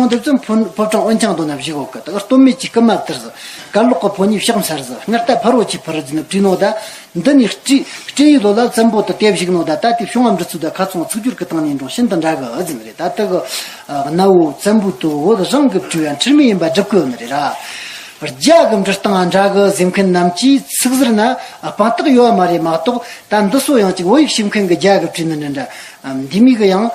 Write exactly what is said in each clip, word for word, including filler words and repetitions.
དེ་ཙམ་ཕོ་ཕོ་བྲང་འོན་ཀྱང་དོ་ན་བཞུགས་འོག་གི་ད་ག་སྟོད་སྨད་ཀྱི་སྐུ་མ་དེར་ཟི། གར་ལོག་གི་ཕོ་ཉའི་ཕྱག་འཚལ་ཟི། སྔར་ལྟ་ཕ་རོལ་གྱི་ཕུར་ཟི་ནི་བྲིས་ནོ་ད། འདི་ནི་སྤྲེའུ་སྤྲེའུ་ཡི་ལོ་ལ་བཙན་པོ་དུ་དེ་བཞུགས་ནོ་ད། ད་དེ་བྱུང་བ་འབྲི་ཚུལ་ད་ཁ་ཚོང་ཚིག་སྦྱོར་གི་སྟེང་ནས་འགྲོ་ཤིན་ཏུ་འདྲ་གི་ཨ་ཟི་ནི་རེད། ད་ད་གི་གནའ་བོ་བཙན་པོ་དུ་བོད་རང་གི་བྲིས་ཡ་འཁྲུལ་མེད་ཡིན་པ་སྒྲུབ་གི་ནི་རེད་ར། རྒྱ་གི་འབྲི་སྟངས་འདྲ་གི་ཟེར་མཁན་རྣམས་ཀྱིས་ཚིག་ཟུར་ན་དཔང་རྟགས་ཡོད་བ་མ་རེད་མ་གཏོགས། ད་འདི་སོ་ཡང་ཅིག་བོད་ཡིག་ཤེས་མཁན་གི་རྒྱ་གི་བྲིས་ནི་འདྲ་འདྲ། འདི་མིག་གི་ཡང་།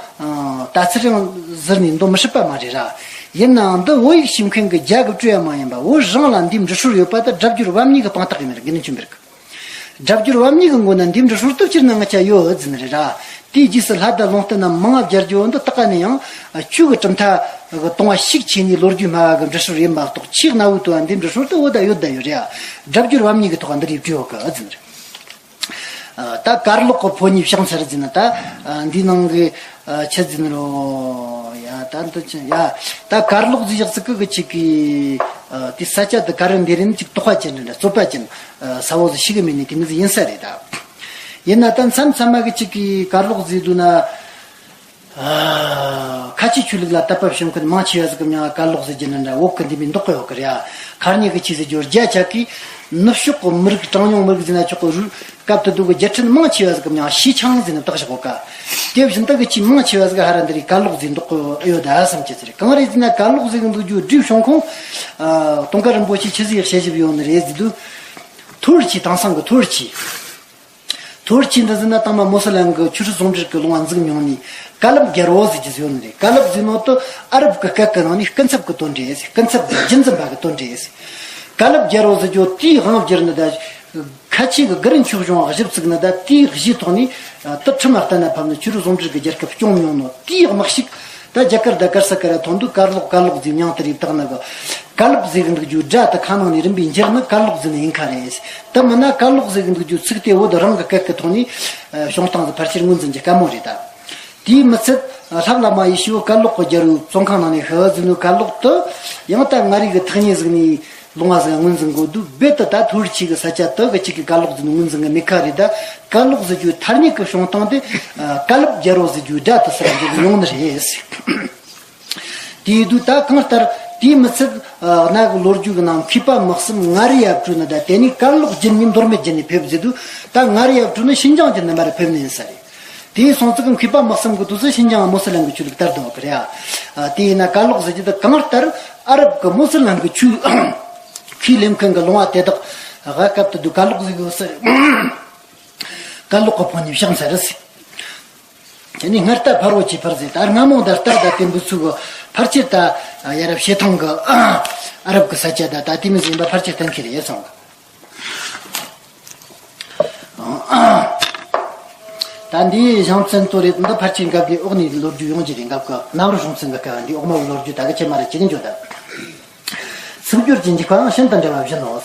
ད་ཚུར་ཡང་ཟུར་ནས་འདོན་མི་སྲིད་པ་མ་རེད་ར། ཡིན་ནའང་འདི་བོད་ཡིག་ཤེས་མཁན་གྱི་རྒྱ་གི་སྤྲོས་ཡ་མ་ཡིན་པ་བོད་རང་ལ་འདིའི་འབྲི་སྲོལ་ཡོད་པ་དེ་སྒྲ་སྦྱོར་བམ་གཉིས་ཀྱི་དཔང་རྟགས་ཡིན་ནི་རེད། དགེ་འདུན་ཆོས་འཕེལ་གྱི་སྒྲ་སྦྱོར་བམ་གཉིས་ཀྱི་མགོ་ན་འདིའི་འབྲི་སྲོལ་དེ་སྤྱིར་ན་ང་ཆ་ཡོད་ཨེ་ཟིན་རེད་ར། དེའི་རྗེས་སུ་ལྷ་དང་ལུང་བསྟན་རྣམས་མང་ང་བརྒྱར་བརྗོད་འདི་དག་ག་ནས་ཡང་ཆོས་ཀྱི་གྲུབ་མཐའ་གི་གཏོང་བ་ཤུགས་ཆེ་ནས་ལོ་རྒྱུས་སྨྲ་བ་གི་འབྲི་སྲོལ་ཡིན་པ་རྟོགས། ཆེས་གནའ་བོའི་དུ་བ་འདིའི་འབྲི་སྲོལ་དེ་བོད་ད་ཡོད་ད་ཡོད་རེད་ཨ། སྒྲ་སྦྱོར་བམ་གཉིས་ཀྱི་ཐོག་འདི་རེད་བྲིས་ཡོད་གི་ཨེ་ཟིན་རེད། ད་གར་ལོག་གི་ཕོ་ཉའི་ཕྱག་འཚལ་ཟིན་ན་ད། འདི་ནང་གི་ཆི་ཟིན་རོ། ཡ་ད་འདི་ཆི་ཡ། ད་གར་ལོག་ཟིག་ཡག་ཟིག་གི་གི་ཆི་གི། དེ་ས་ཆ་དེ་ག་རུ་འདི་རིན་ཅིག་དོགས་པ་ཅན་རེད། རྩོད་པ་ཅན། ས་བོ་ཟིག་ཤི་གི་མེད་ནི་དེ་མི་ཟིག་ཡིན་ས་རེད་ད། ཡིན་ན་ད་མཚམས་མཚམས་མ་གི་ཆི་གི་གར་ལོག་ཟིག་འདུག་ན། ཁ་ཆེ་ཆོས་ལུགས་ལ་དད་པ་བྱུང་མཁན་མང་ཆེ་བ་ཟིག་གི་མྱིང་ང་གར་ལོག་ཟེར་གྱི་ནི་འདྲ། བོད་གི་འདི་མི་འདོགས་གི་ཡོད་གི་རེད་ཨ། ཁ་ཉིན་གི་ཆི་ཟེར་རྒྱུ་རྒྱ་ཆ་གི་ནུབ་ཕྱོགས་གི་མི་རིགས་གྲངས་ཉུང་མི་རིགས་ཟེར་ན་ཆོག་གི་རུ་སྐབས་དུ་འདུག་གི་རྒྱལ་ཕྲན་མང་ཆེ་བ་ཟིག་གི་མྱིང་ང་ཞི་ཆང་ཟེར་ནས་བཏགས་བཞག་གོ་ཀ། དེ་བཞིན་དག་གི་ཆི་མང་ཆེ་བ་ཟིག་གི་ཧ་ར་འདི་རེད་གར་ལོག་ཟེར་འདོགས་གི་ཡོད་ད་བསམ་གྱི་ཟེར། གང་རེད་ཟེར་ན་གར་ལོག་ཟེར་གི་འདུག་རྒྱུ་བྲིས་བྱུང་ཁུངས། ཨ། དུང་དཀར་རིན་པོ་ཆེ་ཆི་ཟིག་ཡག་བཤད་ཞིབ་ཡོད་ནི་རེད་ཟེར་དུས། ཐོར་ཆི། དེང་སང་གི་ཐོར་ཆི། ཐོར་ཆི་འདི་ཟེར་ན་དང་མ་མོ་སི་ལན་གི་ཆུ་རུ་ཟུང་འབྲེལ་གི་ལུང་བ་འཛུགས་མྱོང་ནི། ཀ་ལབ་རྒྱལ་པོ་ཟེར་གྱི་ཟེར་ནི་རེད། ཀ་ལབ་ཟེར་ནོ་དུ་ཨ་རབ་གི་སྐད་གི་ནང་ནས་སྐུ་ཚབ་གི་དོན་རེད་ཟེར། སྐུ་ཚབ་གི་རྒྱུན་འཛིན་པ་གི་དོན་རེད་ཟེར། ཀ་ལབ་རྒྱལ་པོ་ཟེར་རྒྱུ་དེའི་དབང་བསྒྱུར་ནི་ད། ཁ་ཆེ་གི་གུ་རུ་མཆོག་གཞུང་ཞིབ་ཚིག་ནི་ད་དེའི་གཞིའི་ཐོག་ནས་ད་ཁྲིམས་ལ་བརྟེན་ན་ཕབ་ནི་ཆུ་རུ་ཟུང་འབྲེལ་གི་རྒྱལ་ཁབ་སྐྱོང་མྱོང་ནོ་དེའི་དམག་ཤུགས། ད་རྒྱ་གར་ད་གར་ས་ཀ་ར་ཐོན་དུས་གར་ལོག་གར་ལོག་ཟེར་མྱིང་དེ་རེད་བཏགས་ནི་གི། ཀ་ལབ་ཟེར་གི་འདུག་རྒྱུ་སྒྲ་དེ་ཁ་ནང་ནས་རིམ་པས་འགྱུར་ནི་གར་ལོག་ཟེར་ནི་ཡིན་ཁ་རེད། དེ་མིན་ན་གར་ལོག་ཟེར་གི་འདུག་རྒྱུ་ཚིག་དེ་བོད་རང་གི་སྐད་ཀྱི་ཐོག་ནས་བྱུང་སྟངས་ཟིག་ཕལ་ཆེར་ངོས་འཛིན་གྱི་དཀའ་མོ་རེད་ད། དེས་མི་ཚད་ལྷ་བླ་མ་ཡེ་ཤེས་བོད་གར་ལོག་གི་རྒྱལ་པོའི་བཙོན་ཁང་ནང་ནས་ཤི་བ་ཟེར་ནོ་གར་ལོག་དེ་ཡང་ད་མངའ་རིས་གི་ཐག་ཉེ་ཟིག་ནས། ལུང་བ་ཟིག་ངོས་འཛིན་དགོས་དུས་རྦད་དེ་ད་ཐོར་ཆི་གི་ས་ཆ་དེ་གི་ཆི་གི་གར་ལོག་ཟེར་ནས་ངོས་འཛིན་གི་མེད་ཁ་རེད་ད། གར་ལོག་ཟེར་རྒྱུའི་ཐ་སྙད་ཀྱི་བྱུང་སྟངས་དེ་ཀ་ལབ་རྒྱལ་པོ་ཟེར་རྒྱུའི་སྒྲ་དེ་སར་འགྱུར་ཡོང་ནི་རེད། དེ་ཡིན་དུས་ད་གང་ལྟར་དེའི་མི་ཚད་གནའ་གི་ལོ་རྒྱུས་ཀྱི་ནང་མཁས་པ་མི་གསུམ་མངའ་རིས་ཡབ་བྲུས་ནི་ད་དེ་ནས་གར་ལོག་བརྒྱུད་ནས་མདོ་སྨད་བརྒྱུད་ནས་ཕེབས་ཟེར་དུས་ད་མངའ་རིས་ཡབ་བྲུས་ནི་ཤིན་ཅང་བརྒྱུད་ནས་མར་ཕེབས་ནི་ཡིན་ས་རེད། དེའི་སོང་ཙི་གི་མཁས་པ་མི་གསུམ་གི་དུས་སུ་ཤིན་ཅང་མོ་སི་ལན་གི་ཆོས་ལུགས་དར་དུ་བ་གི་རེད་ཨ། དེ་ཡིན་ན་གར་ལོག་ཟེར་རྒྱུ་དེ་གང་ལྟར་ཨ་རབ་གི་མོ་སི་ལན་གི་ཆོས་ཁས་ལེན་མཁན་གི་ལུང་བ་དེ་དག་ག་སྐབས་དུ་དུ་གར་ལོག་ཟེར་གི་ཟེར། གར་ལོག་གི་ཕོ་ཉའི་ཕྱག་འཚལ་རེད་ཟེར། དེ་ནས་སྔར་ལྟ་ཕ་རོལ་གྱི་ཕུར་ཟེར་ད་སྔ་མོ་ད་ལྟ་ད་དེ་འབུ་ཚུགས་གི་ཕལ་ཆེར་ད་ཡ་རབས་བྱེ་ཐང་གི་ཨ་རབ་གི་ས་ཆ་ད་ད་དེ་མི་ཟིན་པ་ཕལ་ཆེར་གཏན་འཁེལ་རེད་སོང་གི། ད་འདིའི་གཞུང་ཚན་དུ་རེད། འདི་ཕལ་ཆེར་འགབ་ཀྱི་འོག་ནས་ལོ་རྒྱུས་ཡོང་གི་རེད། འགབ་ཀྱི་གནམ་རུ་གཞུང་ཚན་གི་སྐབས་འདི་འོག་མ་བའི་ལོ་རྒྱུས་ད་གི་ཆེ་མ་རེད་ཅེས་འཇོག་ད། ཚིག་སྦྱོར་གྱི་འཇིགས་པའང་ཤིན་ཏུ་འདྲ་བ་བཞིན་ནོ།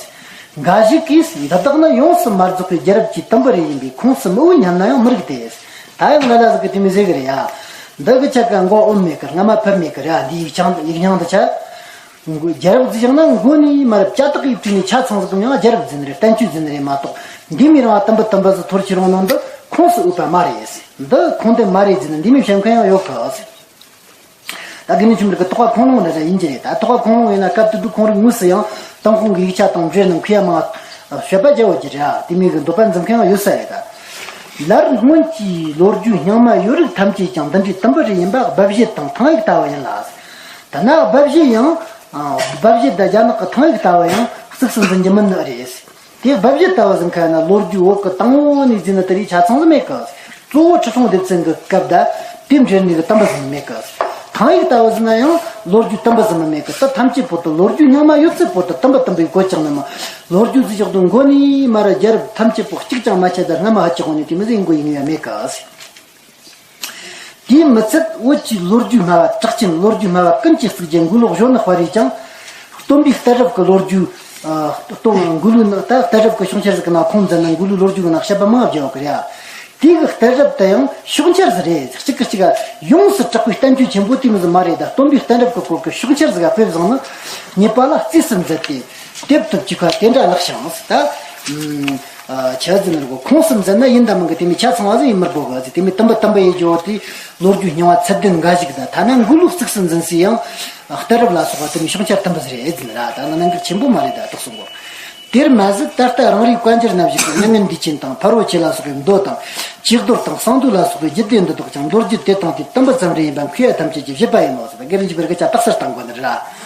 འགའ་ཞིག་གིས་འདི་དག་ནི་ཡོངས་སུ་མ་རྫོགས་པའི་རྒྱལ་རབས་ཀྱི་དུམ་བུ་རེ་ཡིན་པས་ཁོངས་སུ་མི་འོས་སྙམ་ན་ཡང་མི་རིགས་ཏེ། ད་ཡང་ལ་ལ་ཟིག་གི་དེ་མི་ཟེར་གི་རེད་ཡ། འདི་གི་ཆ་ག་མགོ་ཨོམ་མེད་གི་རྔ་མ་ཕུབ་མེད་གི་རེད་ཡ། འདི་ཡིག་ཆ་ཡིག་རྙིང་འདི་ཆ། རྒྱལ་རབས་ཟེར་ཡང་ན་མགོ་ནས་མར་བྱ་དག་གིས་བྲིས་ནས་ཆ་ཚང་ཟིག་གི་མྱིང་རྒྱལ་རབས་ཟེར་ནི་རེད། བསྟན་བཅོས་ཟེར་ནི་རེད་མ་གཏོགས་འདི་མི་རིང་བ་དུམ་བུ་དུམ་བུ་ཟིག་ཐོར་ཆི་རང་ནང་དུ་ཁོངས་སུ་འོས་པ་མ་རེད་ཟེར། འདི་ཁུངས་ལྡན་མ་རེད་ཟེར་ནི་འདི་མི་བཤད་མཁན་ཡང་ཡོད་གི་ཟེར། ད་དགེ་འདུན་ཆོས་འཕེལ་གི་ཐེག་པ་ཁུངས་ལུང་འདྲ་ཡིན་གྱི་རེད། ད་ཐེག་པ་ཁུངས་ལུང་ཡིན་ན་སྐབས་དེ་དུས་ཁོང་རང་དངོས་སུ་ཡང་ཏུན་ཧོང་གི་ཡིག་ཆ་དང་འབྲེལ་ནས་མཁས་པ་མང་བཤད་པ་རྒྱག་ཡོད་ཀྱི་རེད། དེ་མིན་གྱི་འདོད་པ་འཛིན་མཁན་ཡང་ཡོད་ས་རེད་ད། ལར་སྔོན་གྱི་ལོ་རྒྱུས་རྙིང་མ་ཡོད་རིགས་ཐམས་ཅད་ཀྱང་འདི་འདྲའི་དུམ་བུ་རེ་ཡིན་པ་སྦ་བཞེད་དང་ཐང་ཡིག་ལྟ་བུ་ཡིན་ལ། ད་ན་སྦ་བཞེད་ཡང་། སྦ་བཞེད་དང་རྒྱ་ནག་གི་ཐང་ཡིག་ལྟ་བུ་ཡང་གཙིགས་སུ་འཛིན་རྒྱུ་མིན་ནི་རེད། དེ་སྦ་བཞེད་ལྟ་བུ་ཟིན་ཁ་ན་ལོ་རྒྱུས་བོད་ཀྱི་དང་བོ་ནས་བརྩིས་ན་དེ་རིགས་ཆ་ཚང་ཟིན་མེད་གི། གཙོ་བོ་ཁྲི་སྲོང་ལྡེ་བཙན་གྱི་སྐབས་ད་དེ་འབྲེལ་ནས་གི་དུམ་བུ་ཟིན་མེད་གི། ཐང་ཡིག་ལྟ་བུ་ཟིན་ན་ཡང་ལོ་རྒྱུས་དུམ་བུ་ཟིན་མི་མེད་གི། ད་ཐམས་ཅད་པོ་དུ་ལོ་རྒྱུས་རྙིང་མ་ཡོད་ཚད་པོ་དུ་དུམ་བུ་དུམ་བུའི་གོ་ཆག་ནི་མ། ལོ་རྒྱུས་ཟིན་ཞོག་དུ་མགོ་ནས་མར་རྒྱལ་རབས་ཐམས་ཅད་པོ་གཅིག་ཀྱང་མ་ཆད་ད་སྔ་མ་ཧ་ཅི་ཧོ་ནས་དེ་མི་ཟིན་མགོ་ཡིན་ཡོད་མེད་གི། དེས་མི་ཚད་བོད་ཀྱི་ལོ་རྒྱུས་སྨྲ་བ་གྲགས་ཅན་ལོ་རྒྱུས་སྨྲ་བ་ཀུན་གྱིས་བརྩིགས་རྒྱུ་མགུར་ལོ་གཞོན་ནུ་དཔལ་རིས་ཀྱང་སྟོན་པའི་གཏད་རབས་ཀྱི་ལོ་རྒྱུས། སྟོན་མགུར་ལོའི་ནང་ད་གཏད་རབས་ཀྱི་བྱུང་འཆར་ཟིག་གི་ནང་ཁུངས་མཛད་ན་མགུར་ལོའི་ལོ་རྒྱུས་ཀྱི་ནང་བཤད་པ་མང་བ་བརྒྱབ་ཡོད་ཀྱི་རེད། དེ་གི་གཏད་རབས་དེ་ཡང་ཕྱོགས་འཆར་ཟིག་རེད། གཅིག་གི་གཅིག་ཡོངས་སུ་གྲགས་པའི་བསྟན་བཅོས་ཆེན་པོ་དེ་མི་ཟིག་མ་རེད། ད་སྟོན་པའི་གཏད་རབས་ཀྱི་སྐོར་གྱི་ཕྱོགས་འཆར་ཟིག་ག་དཔེ་བཟུང་ན་ཉེས་པ་ལ་རྩིས་སུ་མཛད་དེ་དེབ་ཐོབ་ཀྱི་ཁ་དེ་འདྲ་ལགས་ཤིང་ད། ཆ་ཟིན་རུ་ཁོངས་སུ་འཛིན་ན་ཡིན་དང་མིན་གྱི་དེ་མི་ཆ་ཚང་བ་ཟིན་ཡིན་མི་དགོས་གི་ཟིན། དེ་མི་དུམ་པ་དུམ་པ་ཡིན་རྒྱུ་དེ་ལོ་རྒྱུས་རྙིང་བ་ཚད་ལྡན་འགའ་ཞིག་དང་ཐ་ན་མགོ་ལུགས་གཙིགས་སུ་འཛིན་སའི་ཡང་གཏད་རབས་ལ་སོགས་པ་དེ་མི་བྱུང་ཆ་དུམ་པ་ཟིན་རེད་ཟིན་ར། ད་ནི་གནད་འགག་ཆེན་པོ་མ་རེད་ད་དོགས་སོང་གོ། དེར་མ་ཟད་ད་ལྟ་རང་རེའི་བཀའ་འགྱུར་རྣམས་ཞིག་གི་མྱ་ངན་འདས་ཆེན་དང་ཕ་རོལ་ཕྱིན་ལ་སོགས་པའི་མདོ་དང་། ཇི་ལྡོར་དང་གསང་འདུས་ལ་སོགས་པའི་རྒྱུད་སྡེ་འདི་དག་ཀྱང་མདོ་རྒྱུད་དེ་དང་དེ་དུམ་པ་ཙམ་རེ་ཡིན་པ་མཁས་པ་ཐམས་ཅད་ཀྱི་བཞེད་པ་ཡིན་ནོ་ཟེར་བ་སྒེར་གྱི་བར་གྱི་ཆ་རྟགས་གསལ་བཏང་དགོས་ནི་རེད།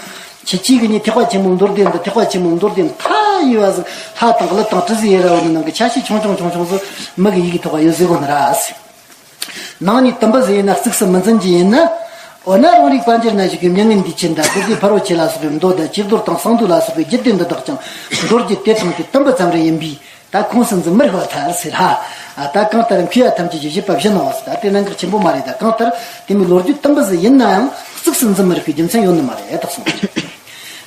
ཁྱེད་ཀྱིས་ནི་ཐེག་པ་ཆེན་པོའི་མདོ་སྡེ་འདི་ཐེག་པ་ཆེན་པོའི་མདོ་སྡེ་མཐའ་ཡས་པ་ཟིག་ལྷ་དང་ཀླུ་དང་དྲི་ཟའི་ཡེ་ར་བོ་ནི་ནང་གི་ཆ་ཤས་ཆུང་ཆུང་ཆུང་ཆུང་ཟིག་མིག་གི་ཡིད་ཀྱི་ཐོག་ག་ཡོད་ཟེར་གོ་ནི་ར། ནང་ནས་དུམ་པ་ཟིག་ཡིན་ན་གཙིགས་སུ་མི་འཛིན་གྱི་ཡིན་ན། འོ་ན་རང་རིག་པ་འགྱུར་ན་ཞིག་གི་མྱ་ངན་འདས་ཆེན་དང་རྡོ་རྗེ་ཕ་རོལ་ཕྱིན་ལ་སོགས་པའི་མདོ་དང་ཇི་ལྡོར་དང་གསང་འདུས་ལ་སོགས་པའི་རྒྱུད་སྡེ་འདི་དག་ཀྱང་མདོ་རྒྱུད་དེ་དང་དེ་དུམ་པ་ཙམ་རེ་ཡིན་པས། ད་ཁོངས་སུ་འཛིན་མི་རིགས་པ་ཐལ་ཟེར་ཧ། ད་གང་ལྟར་མཁས་པ་ཐམས་ཅད་ཀྱི་བཞེད་པ་བཞིན་ནོ་ཟེར། ད་དེ་གནད་འགག་ཆེན་པོ་མ་རེད། ད་གང་ལྟར་དེ་མོའི་ལོ་རྒྱུས་དུམ་པ་ཟིག་ཡིན་ན་ཡང་གཙིགས་སུ་འཛིན་མི་རིགས་པའི་རྒྱུ་མཚན་ཡོད་ནི་མ་རེད་དག་གསུངས།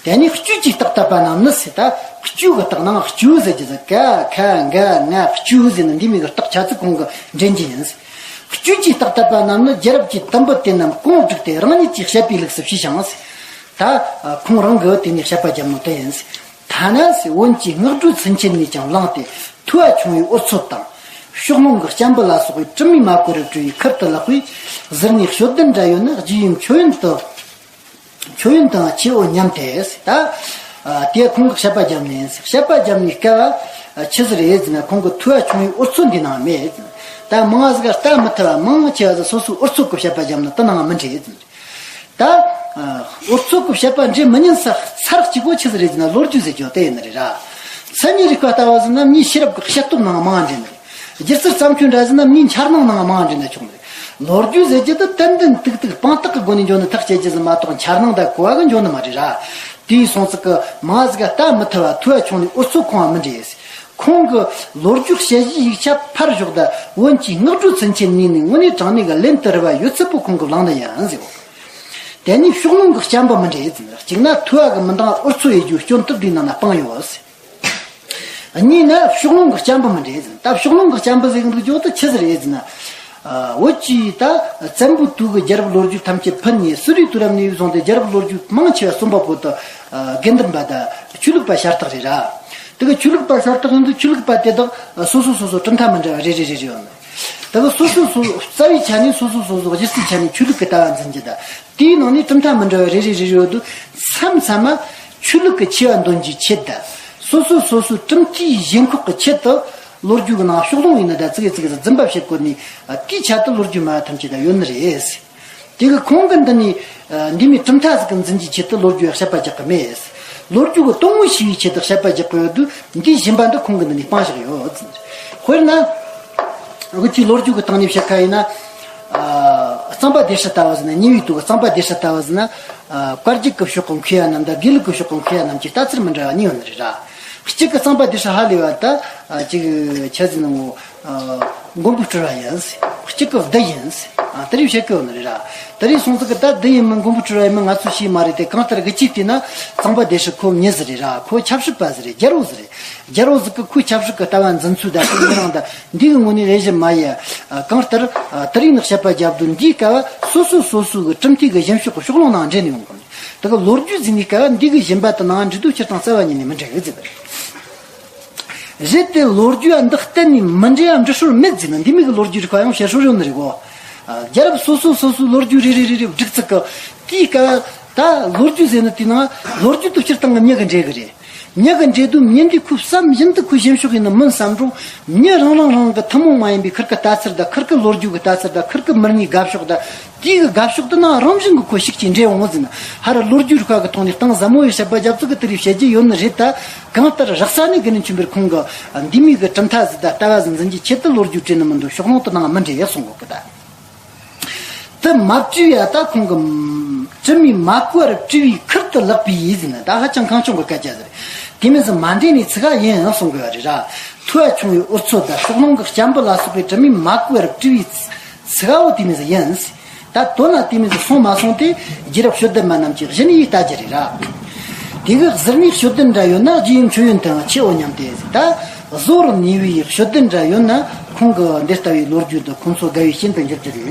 དེ་ནས་བཅུད་ཀྱིས་རྟགས་བཏབ་པ་རྣམས་ནི་ཟེར། ད་བཅུད་ཀྱི་རྟགས་ནང་བཅུད་ཟེར་གྱི་ཟེར་ཀ་ཁ་འགའ་ང་བཅུད་ཟེར་ནི་འདི་མོའི་རྟགས་ཆ་ཚིག་ཁོང་གིས་འདྲེན་གྱི་ཡིན་ཟེར། བཅུད་ཀྱིས་རྟགས་བཏབ་པ་རྣམས་ནི་རྒྱལ་རབས་ཀྱི་དུམ་བུ་དེ་རྣམས་གོང་བསྒྲིགས་ཏེ་རང་ཉིད་ཀྱིས་བཤད་པའི་ལུགས་སུ་ཕྱེ་ཞིང་ཟེར། ད་ཁོང་རང་གིས་དེ་ནས་བཤད་པ་བརྒྱབ་ནོ་དེ་ཡིན་ཟེར། ཐ་ན་ཟེར་བོན་གྱི་སྔགས་འགྲོའི་ཚུལ་ཁྲིམས་ནས་ཀྱང་བླངས་ཏེ་ཐུ་བ་ཆུང་བའི་འུར་ཚོད་དང་། ཕྱོགས་ལྷུང་གི་བྱམས་པ་ལ་སོགས་པའི་དྲི་མས་མ་གོས་རབ་བྲིས་པའི་ཁུར་དུ་ལེགས་པའི་ཟུར་ནས་ཤོད་ལྡན་འདྲ་ཡོད་ན་རྗེ་ཡིས་མཆོད་ཡོན་དུ། མཆོད་ཡོན་དང་ཆེའོ་སྙམ་སྟེ། ད་དེ་ཁོང་གིས་བཤད་པ་བརྒྱབ་ནས་བཤད་པ་བརྒྱབ་ནས་སྐབས་ཆི་ཟིག་རེད་ཟེར་ན་ཁོང་གི་ཐུ་བ་ཆུང་བའི་འུར་ཚོད་འདི་ནང་མེད། ད་མང་ཟིག་ལྟ་མི་ཐུབ་པ་མང་ཆེ་བ་ཟིག་སོ་སོའི་འུར་ཚོད་ཀྱི་བཤད་པ་བརྒྱབ་ན་དེ་ནང་མི་འདྲེས་ཟེར། ད་འུར་ཚོད་ཀྱི་བཤད་པ་འདྲེས་མི་ཉན་ས་ཚར་གཅིག་པོ་ཆི་ཟིག་རེད་ཟེར་ན་ལོ་རྒྱུས་ཟེར་རྒྱུ་དེ་ཡིན་ནི་རེད་ར། མཚན་ཉིད་རིག་པ་ལྟ་བུ་ཟེར་ན་མིའི་ཤེས་རབ་ཀྱི་བཤད་སྟོབས་ནང་མང་འདྲེས་ནི་རེད། སྒྱུ་རྩལ་བརྩམས་ཆོས་འདྲ་ཟེར་ན་མིའི་འཆར་སྣང་ནང་མང་འདྲེས་ན་ཆོག་ནི་རེད། ལོ་རྒྱུས་ཟེར་རྒྱུ་དེ་ཏན་ཏན་ཏིག་ཏིག་དཔང་རྟགས་ཀྱི་སྒོ་ནས་འཇོག་ནི་ཐག་བཅད་རྒྱུ་ཟིག་མ་གཏོགས་འཆར་སྣང་དང་གོ་བ་གིས་འཇོག་ནི་མ་རེད་ར། དེའི་སོང་ཚིག་གི་མང་ཟིག་ལྟ་མི་ཐུབ་པ་ཐུ་བ་ཆུང་ནས་འུར་ཚོད་ཁོང་བ་མི་འདྲེས། ཁོང་གི་ལོ་རྒྱུས་དཔྱད་གཞིའི་ཡིག་ཆ་ཕར་ཞོག་ད་བོན་གྱི་སྔགས་འགྲོའི་ཚུལ་ཁྲིམས་ནས་ནི་དངོས་གནས་དྲང་གནས་ཀྱི་ལན་དུ་རེ་བ་ཡོད་ཚད་པོ་ཁོང་གིས་བླངས་ནི་ཡིན་ཟེར། དེ་ནས་ཕྱོགས་ལྷུང་གི་བྱམས་པ་མི་འདྲེས་ཟེར། གཅིག་ན་ཐུ་བ་གིས་མི་འདང་འུར་ཚོད་ཡེད་རྒྱུའི་སྐྱོན་དེ་འདིའི་ནང་ན་སྤངས་ཡོད་ཟེར། གཉིས་ན་ཕྱོགས་ལྷུང་གི་བྱམས་པ་མི་འདྲེས་ཟེར། ད་ཕྱོགས་ལྷུང་གི་བྱམས་པ་ཟེར་གི་འདུག་རྒྱུ་དེ་ཆི་ཟིག་རེད་ཟེར་ན། བོད་ཀྱི་ད་བཙན་པོའི་དུས་ཀྱི་རྒྱལ་རབས་ལོ་རྒྱུས་ཐམས་ཅད་ཕུད་ནས་སུ་རིའི་དུས་རབས་ནས་བཟུང་སྟེ་རྒྱལ་རབས་ལོ་རྒྱུས་མང་ཆེ་བ་གསུངས་པ་པོ་དེ་དགེ་འདུན་པ་དང་ཆོས་ལུགས་པ་ཤ་སྟག་རེད་ར། དེ་གི་ཆོས་ལུགས་པ་ཤ་སྟག་ཡིན་དུས་ཆོས་ལུགས་པ་དེ་དག་སོ་སོ་སོ་སོ་གྲུབ་མཐའ་མི་འདྲ་བ་རེ་རེ་རེ་རེ་ཡོད་ནི། དེ་གི་སོ་སོ་སོ་རྩ་བའི་ཆ་ནས་སོ་སོ་སོ་སོ་གཞི་རྩའི་ཆ་ནས་ཆོས་ལུགས་ཀྱི་ལྟ་བ་འཛིན་རྒྱུ་དང་། དེའི་ནང་ནས་གྲུབ་མཐའ་མི་འདྲ་བ་རེ་རེ་རེ་རེ་ཡོད་དུས་མཚམས་མཚམས་མ་ཆོས་ལུགས་ཀྱི་ཆེ་བ་འདོན་རྒྱུའི་ཆེད་དུ། སོ་སོ་སོ་སོའི་གྲུབ་མཐའི་ཞེན་ཁོག་གི་ཆེད་དུ་ལོ་རྒྱུས་ཀྱི་ནང་ཕྱོགས་ལྷུང་ཡིན་ན་ད་ཙི་གེ་ཙི་གེ་ཟིག་རྫུན་པ་བཤད་དགོས་ནས། དེའི་ཆེད་དུ་ལོ་རྒྱུས་སྨྲ་བ་ཐམས་ཅད་ད་ཡོད་ནི་རེད། དེ་གི་ཁོང་གིས་འདི་ནས་འདི་མོའི་གྲུབ་མཐའ་ཟིག་གི་འཛིན་རྒྱུའི་ཆེད་དུ་ལོ་རྒྱུས་བཤད་པ་རྒྱག་གི་མེད། ལོ་རྒྱུས་ཀྱི་དོན་དངོས་ཤེས་པའི་ཆེད་དུ་བཤད་པ་རྒྱག་གི་ཡོད་དུས་འདིའི་ཞེན་པ་འདི་ཁོང་གིས་འདི་ནས་སྤངས་བཞག་ཡོད་ཟེར། དཔེར་ན། འུ་ཅག་ལོ་རྒྱུས་ཀྱི་སྟེང་ནས་བཤད་ཁ་ཡིན་ན། ཨ། གཙང་པ་སྡེ་སྲིད་ལྟ་བུ་ཟེར་ན་ཉེ་བའི་དུས་ཀྱི་གཙང་པ་སྡེ་སྲིད་ལྟ་བུ་ཟེར་ན། ཨ། བཀའ་བརྒྱུད་ཀྱི་ཕྱོགས་ཀྱི་མཁས་པ་རྣམས་དང་དགེ་ལུགས་ཀྱི་ཕྱོགས་ཀྱི་མཁས་པ་རྣམས་ཀྱི་ལྟ་ཚུལ་མི་འདྲ་བ་གཉིས་ཡོད་ནི་རེད་ར། གཅིག་གི་གཙང་པ་སྡེ་སྲིད་ཧ་ལས་པ་ད། ཨ། གཅིག་ཆ་ཟིན་ནོ། ཨ། མགོན་པོ་སྤྲུལ་བ་ཡིན། གཅིག་གི་བདུད་ཡིན། ཨ། དེ་རིགས་བཤད་ཀྱི་ཡོད་ནི་རེད་ར། དེ་རིགས་སོང་ཙི་གི་ད་བདུད་ཡིན་མིན་མགོན་པོ་སྤྲུལ་བ་ཡིན་མིན་ང་ཚོས་ཤེས་མ་རེད་དེ། གང་ལྟར་གི་ཅིག་བལྟས་ན་གཙང་པ་སྡེ་སྲིད་ཁོ་མྱི་ཟིག་རེད་ར། ཁོ་ཆབ་སྲིད་པ་ཟིག་རེད། རྒྱལ་པོ་ཟིག་རེད། རྒྱལ་པོ་ཟིག་གིས་ཁོའི་ཆབ་སྲིད་ཀྱི་ལྟ་བ་འཛིན་ཚུལ་དང་དེའི་རིང་དང་འདི་གི་ངོས་ནས་ལས་གཞི་མ་ཡིན། གང་ལྟར་དེ་རིང་ནས་བཤད་པ་རྒྱབ་དུས་འདིའི་སྐབས་སོ་སོ་སོ་སོ་གི་གྲུབ་མཐའི་གི་ཞེན་ཕྱོགས་ཀྱི་ཕྱོགས་ལྷུང་ནང་འདྲེན་ནས་ཡོང་གི། དེ་གི་ལོ་རྒྱུས་ཟིན་ནས་སྐབས་འདི་གི་ཞེན་པ་དེ་ནང་འདྲེས་དུས་སྤྱིར་བཏང་རྩ་བ་ཉིད་ནས་མི་འདྲ་གི་ཟེར་བ་རེད། རེད་དེ་ལོ་རྒྱུས་འདི་གཏན་ནས་མི་འདྲ་ཡང་འདྲི་སྲོལ་མེད་ཟེར་ན་འདི་མོ་གི་ལོ་རྒྱུས་རིག་པ་ཡང་བཤད་སྲོལ་ཡོད་ནི་རེད་གོ། རྒྱལ་རབས་སོ་སོ་སོ་སོའི་ལོ་རྒྱུས་རེ་རེ་རེ་རེ་བསྒྲིགས་ཚིག་གི་དེའི་སྐབས་ད་ལོ་རྒྱུས་ཟེར་ནི་དེའི་ནང་ལོ་རྒྱུས་དེ་སྤྱིར་བཏང་གི་མྱི་གིས་འདྲེན་གི་རེད། མྱི་གིས་འདྲེན་དུས་མྱི་འདི་ཁོའི་བསམ་བཞིན་དུ་ཁོའི་ཞེན་ཕྱོགས་ཡིན་ནི་མིན་བསམ་རུང་། མྱི་རང་རང་རང་གི་ཐུན་མོང་མ་ཡིན་པའི་ཁུར་གི་ལྟ་ཚུལ་དང་ཁུར་གི་ལོ་རྒྱུས་ཀྱི་ལྟ་ཚུལ་དང་ཁུར་གི་མི་སྣའི་དགའ་ཕྱོགས་དང་། དེའི་གི་དགའ་ཕྱོགས་དེ་ནང་རང་བཞིན་གྱིས་ཁོ་ཞིག་ཅིག་འདྲེན་འོང་ཟེར་ན། ཧ་ར་ལོ་རྒྱུས་རིག་པ་གི་ཐོག་ནས་གཏིང་ཟབ་མོ་ཡི་དཔྱད་པ་རྒྱབ་ཚུལ་གི་དེ་རིགས་བཤད་རྒྱུ་ཡོད་ནི་རེད་ད། གང་ལྟར་རགས་ས་ནས་གི་ནས་ཆུན་པར་ཁོང་གི་འདི་མོ་གི་གྲུབ་མཐའ་ཟིག་དང་ལྟ་བ་ཟིག་འཛིན་རྒྱུའི་ཆེད་དུ་ལོ་རྒྱུས་བྲིས་ནི་མི་འདུག་ཕྱོགས་ལྷུང་དེ་ནང་མི་འདྲེ་ཡག་གསུང་གོ་གི་ད། དེ་མ་བྲིས་ཡ་ད་ཁོང་གི་དྲི་མས་མ་གོས་པར་བྲིས་པའི་ཁུར་དུ་ལེགས་པའི་ཡིད་ཟིན་ན་ད་ཧ་ཅང་གང་བྱུང་གི་སྐད་ཆ་ཟིག་རེད། དེ་མིན་ཟིག་མ་འདྲེན་ནས་ཚིག་ག་ཡིན་ཡང་གསུང་གི་ཡོད་རེད་ར། ཐུ་བ་ཆུང་བའི་འུར་ཚོད་དང་ཕྱོགས་ལྷུང་གི་བྱམས་པ་ལ་སོགས་པའི་དྲི་མས་མ་གོས་པར་བྲིས་པའི་ཚིག་ག་བོ་དེ་མིན་ཟིག་ཡིན། ད་དོན་ལ་དེ་མིན་ཟིག་སོང་མ་སོང་དེ་རྒྱལ་རབས་ཤོད་ལྡན་པ་རྣམས་ཀྱིས་གཞི་ནས་ཡིད་ལྟ་རྒྱུ་རེད་ར། དེ་གི་ཟུར་ནས་ཤོད་ལྡན་འདྲ་ཡོད་ན་རྗེ་ཡིས་མཆོད་ཡོན་དུའང་ཆེའོ་སྙམ་སྟེ་ཟེར། ད་གཟོད་ནུས་པའི་ཤོད་ལྡན་འདྲ་ཡོད་ན་ཁོང་གི་འདི་ལྟ་བུའི་ལོ་རྒྱུས་འདི་ཁོང་ཚོ་དགའ་བའི་རྐྱེན་དུ་འགྱུར་རྒྱུ་རེད།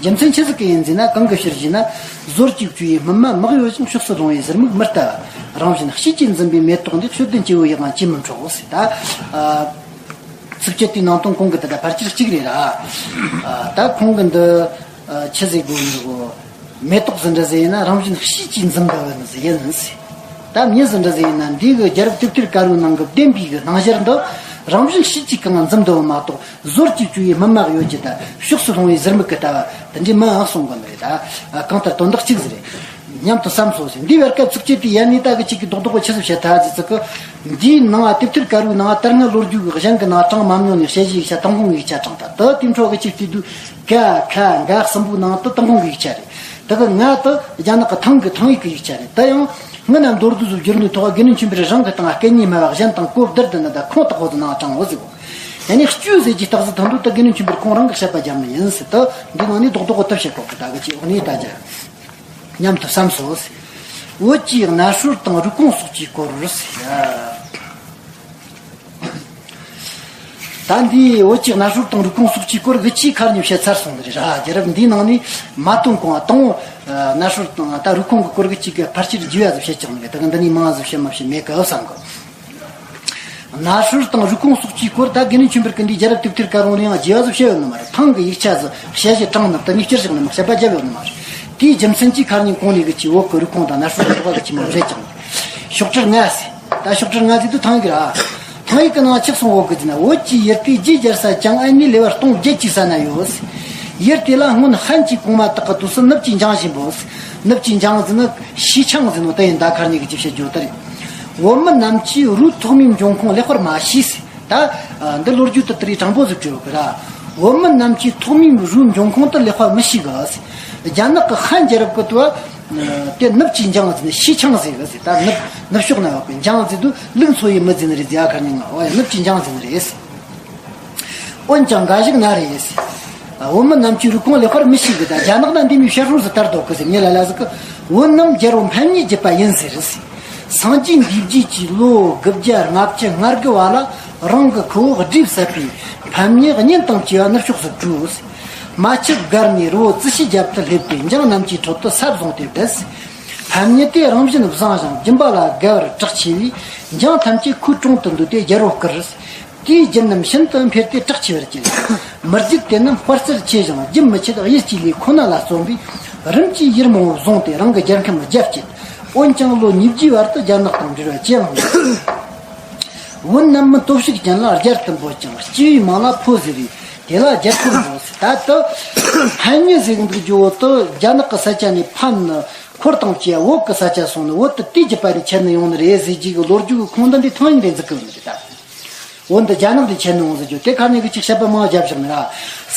རྒྱུ་མཚན་ཆི་ཟིག་གི་ཡིན་ཟེར་ན། གང་གི་ཕྱིར་ཞེ་ན། ཟོར་གཅིག་བཅུ་ཡི་སྨིན་མ་མི་གཡོ་ཞིང་། ཕྱོགས་སུ་ལྷུང་བའི་ཟུར་མིག་མི་ལྟ་བ། རང་བཞིན་དཔྱིས་ཀྱིས་འཛིན་པའི་མེ་ཏོག་འདི། ཤོད་ལྡན་སྐྱེ་བོ་ཡིད་དབང་ཅིས་མི་འཕྲོག་ཟེར། ད། ཨ། ཚིགས་བཅད་དེའི་ནང་དོན་གོང་གི་དེ་ད་ཕལ་ཆེར་གཅིག་རེད་ར། ཨ། ད་ཁོང་གི་འདི། ཨ། ཆི་ཟིག་དགོས་ནི་གོ། མེ་ཏོག་ཟིན་འདྲ་ཟིག་ཡིན་ན་རང་བཞིན་གཤིས་ཀྱིས་འཛུམ་འདྲ་བ་ནི་ཟིག་ཡིན་ཟེར། ད་མྱི་ཟིན་འདྲ་ཟིག་ཡིན་ན་འདི་གི་རྒྱལ་རབས་དེབ་ཐེར་དཀར་པོའི་ནང་གི་བདེན་པའི་གི་སྣང་ཞར་འདི་རང་བཞིན་གཤིས་ཀྱིས་གང་འཛུམ་འདྲ་བ་མ་གཏོགས། ཟོར་གྱིས་བཅོས་པའི་མི་མ་ཡོད་ཀྱི་ད་ཕྱོགས་སུ་ལྷུང་བའི་ཟུར་མིག་གི་ལྟ་བ་དེ་འདྲའི་མི་ཨང་གསུང་གི་མི་རེད་ད། གང་ལྟར་དོན་དག་གཅིག་ཟིག་རེད། སྙམ་དུ་བསམ་སོ་ཟེར། འདིའི་བར་སྐབས་ཚིགས་བཅད་དེ་ཡན་ནས་ད་གི་གཅིག་གི་རྡོག་རྡོག་གི་ཆི་ཟིག་བཤད་ཐལ་ཟེར་ཚིག་གི། འདིའི་ནང་དེབ་ཐེར་དཀར་པོའི་ནང་དར་ངན་ལོ་རྒྱུས་ཀྱི་གཞན་གྱི་ནང་དྲངས་མ་མྱོང་ནས་དཔྱད་གཞིའི་ཡིག་ཆ་ཏུན་ཧོང་གི་ཡིག་ཆ་དྲངས་ད། དེ་འཕྲོ་གི་གཅིག་བལྟས་དུས་ཀ་ཁ་ག་གསུམ་པོའི་ནང་དུ་ཏུན་ཧོང་གི་ཡིག་ཆ་རེད། དེ་གི་ང་དེ་རྒྱ་ནག་གི་ཐང་གི་ཐང་ཡིག་གི་ཡིག་ཆ་རེད། དེ་ཡང་སྔོན་ན་མདོར་བསྡུས་སུ་བསྒྱུར་ནས་ཐོག་དགེ་འདུན་ཆོས་འཕེལ་རང་གི་སྟེང་སྐད་གཉིས་སྨྲ་བ་གཞན་དང་གོ་བསྡུར་དུ་ནི་ད་ཁུངས་དག་པོ་དུ་ནང་དྲངས་འོ་ཟིག་གོ། ཡ་ནི་བཅུ་ཟེར་གྱི་རྟགས་ཟིག་ཐང་དུ་ད་དགེ་འདུན་ཆོས་འཕེལ་ཁོང་རང་གི་བཤད་པ་རྒྱབ་ནི་ཡིན་ཟེར་ད། འདི་ནང་ནས་རྡོག་རྡོག་གི་ཐབས་བཤད་གོ་གི་ད་གི་ཅི་འོ་ནི་ད་ཅི་སྙམ་དུ་བསམ་སོ་ཟེར། བོད་ཀྱི་གནའ་ཤུལ་དང་རུས་ཁུངས་སོགས་ཀྱི་སྐོར་ཟེར། ད་འདི་བོད་ཀྱི་གནའ་ཤུལ་དང་རུས་ཁུངས་སོགས་ཀྱི་སྐོར་གི་ཆེས་ཁ་ཉིན་བཤད་ཚར་སོང་ནི་རེད་ར། རྒྱལ་རབས་འདིའི་ནང་ནས་མ་དོན་གོང་བ་དང་པོ་གནའ་ཤུལ་དང་ད་རུས་ཁུངས་ཀྱི་སྐོར་གི་གཅིག་གི་ཕལ་ཆེར་རྒྱས་ཡ་ཟིག་བཤད་ཀྱང་མེད། ད་གི་འདི་ནས་མང་ཟིག་བཤད་མ་བཤད་མེད་གི་བསམ་གི། གནའ་ཤུལ་དང་རུས་ཁུངས་སོགས་ཀྱི་སྐོར་ད་དགེ་འདུན་ཆོས་འཕེལ་གྱི་འདི་རྒྱལ་རབས་དེབ་ཐེར་དཀར་པོ་ལ་ཡང་རྒྱས་པ་ཟིག་བཤད་ཡོད་ནི་མ་རེད། ཐང་གི་ཡིག་ཆ་ཟིག་དཔྱད་གཞི་དྲངས་ནི་དེ་ནས་བསྐྱུར་བཞག་ནི་མ་བཤད་པ་རྒྱབ་ཡོད་ནི་མ་རེད། དེའི་རྒྱུ་མཚན་གྱིས་ཁ་ཉིན་གོང་ནས་གི་ཆེས་བོད་ཀྱི་རུས་ཁུངས་དང་གནའ་ཤུལ་གྱི་འབྲེལ་བ་གི་ཆེས་མང་བཤད་ཀྱང་། ཤོག་དྲིལ་ལྔ་ཟེར། ད་ཤོག་དྲིལ་ལྔ་ཟེར་དུས་ཐང་ཡིག་ར། ཐང་ཡིག་གི་ནང་ཆི་གསུང་གོ་གི་ཟེར་ན། བོད་ཀྱི་ཡུལ་དེའི་རྗེས་སྦྱར་ས་ཅང་ཨན་ནི་ལེ་བར་སྟོང་བརྒྱད་ཅུའི་ས་ན་ཡོད། ཡུལ་དེ་ལ་སྔོན་ཧན་གྱི་གོང་མ་དག་གི་དུས་སུ་ནུབ་ཀྱི་འཇང་ཞེས་འབོད། ནུབ་ཀྱི་འཇང་ཟེར་ནི་ཞི་ཆང་ཟེར་ནོ་ད་ཡིན་ད་ཁ་ཉིན་གི་ཅི་བཤད་རྒྱུ་དེ་རེད། བོད་མི་རྣམས་ཀྱིས་རུས་ཐོག་མའི་འབྱུང་ཁུངས་ལེགས་པར་མ་ཤེས། ད་འདི་ལོ་རྒྱུས་དེ་དེ་རིགས་དྲང་པོ་ཟིག་བྲིས་ཡོད་གི་ར། བོད་མི་རྣམས་ཀྱིས་ཐོག་མའི་རུས་འབྱུང་ཁུངས་དེ་ལེགས་པར་མི་ཤེས་གི། རྒྱ་ནག་གི་ཧན་རྒྱལ་རབས་ཀྱི་དུས་དེ་ནུབ་ཀྱི་འཇང་ཟེར་ནི་ཞི་ཆང་ཟེར་གི་ཟེར། ད་ནུབ་ནུབ་ཕྱོགས་ན་ཡོད་པའི་འཇང་ཟེར་དུས་ལུག་འཚོ་ཡི་མི་ཟེར་ནི་རེད་ཟེར། ཨ་ཁ་ཉིན་ང་འོ་ཡ་ནུབ་ཀྱི་འཇང་ཟེར་ནི་རེད། འོན་ཀྱང་འགའ་ཞིག་ན་རེ་ཟེར། བོད་མི་རྣམས་ཀྱི་རུས་ཁུངས་ལེགས་པར་མི་ཤེས་གི། ད་རྒྱ་ནག་ན་འདི་མོའི་བཤད་སྲོལ་ཟིག་དར་འདུག་གི་ཟེར། ངས་ལ་ལ་ཟིག་གི། བོད་རྣམས་རྒྱལ་པོ་ཕམ་ཉེས་བརྒྱུད་པ་ཡིན་ཟེར་ཟེར། སངས་རྒྱས་འདས་རྗེས་ཀྱི་ལོ་དགུ་བརྒྱ་ལྔ་བཅུ་ང་དགུ་བ་ལ་རང་གི་ཁུ་བོ་སྒྲིབ་བསད་པའི་ཕམ་ཉེས་གཉེན་དང་བཅས་པ་ནུབ་ཕྱོགས་སུ་བྲོས་ཟེར། རྨ་ཆུ་སྒར་ནས་རི་བོ་རྩི་ཤུལ་རྒྱབ་ཏུ་སླེབས་ཏེ་འཇང་རྣམས་ཀྱི་ཁྲོད་དུ་ས་བཟུང་སྟེ་བསྡད་ཟེར། ཕམ་ཉེས་དེ་རང་བཞིན་བཟང་ཞིང་སྦྱིན་པ་ལ་དགའ་བར་གྲགས་ཆེ་བས་འཇང་ཐམས་ཅད་ཁོའི་དྲུང་དུ་འདུས་ཏེ་རྒྱལ་པོར་བཀུར། དེའི་རྒྱུ་རྣམས་ཤིན་ཏུ་འཕེལ་ཏེ་གྲགས་ཆེ་བར་གྱུར། མི་རྒྱུད་དེ་རྣམས་དཔའ་རྩལ་ཆེ་ཞིང་རྒྱུན་མི་ཆད། གཡུལ་གྱི་ལས་ཁོ་ན་ལ་བརྩོན་པས་རིམ་གྱིས་ཡུལ་མང་པོ་བཟུང་སྟེ་རང་གི་རྒྱལ་ཁམས་རྒྱ་བསྐྱེད། འོན་ཀྱང་ལོ་ཉིས་བརྒྱའི་བར་དུ་རྒྱ་ནག་དང་འབྲེལ་བ་ཅི་ཡང་མེད། བོད་རྣམས་མི་སྟོབས་ཤུགས་ཅན་ལ་རྒྱལ་དུ་འབོད་ཅིང་སྐྱེ་བོའི་མིང་ལ་ཕོ་ཟེར་བས་དེ་ལ་རྒྱལ་ཕོར་འབོད་ཟེར། ད་ལྟ་ཕན་ཉེ་ཟེར་འདུག་རྒྱུ་བོ་དུ་རྒྱ་ནག་གི་ས་ཆ་ནས་ཕམ་ནི་འཁོར་དང་བཅས་བོད་ཀྱི་ས་ཆ་སོང་ནི་བོད་དུ་དེ་རྒྱུད་པ་རེ་ཁྱེར་ནི་ཡོང་ནི་རེད་ཟེར་རྒྱུ་གི་ལོ་རྒྱུས་ཀྱི་ཁུངས་འདི་འདི་ཐང་ཡིན་རེད་འཛུགས་གི་ཡོད་ནི་རེད་ད། བོད་འདི་རྒྱ་ནག་འདི་ཁྱེར་ནི་ཡོང་ཟེར་རྒྱུ་དེ་ཁ་ནས་གི་ཅིག་བཤད་པ་མང་བརྒྱབ་བཞག་ནི་ར།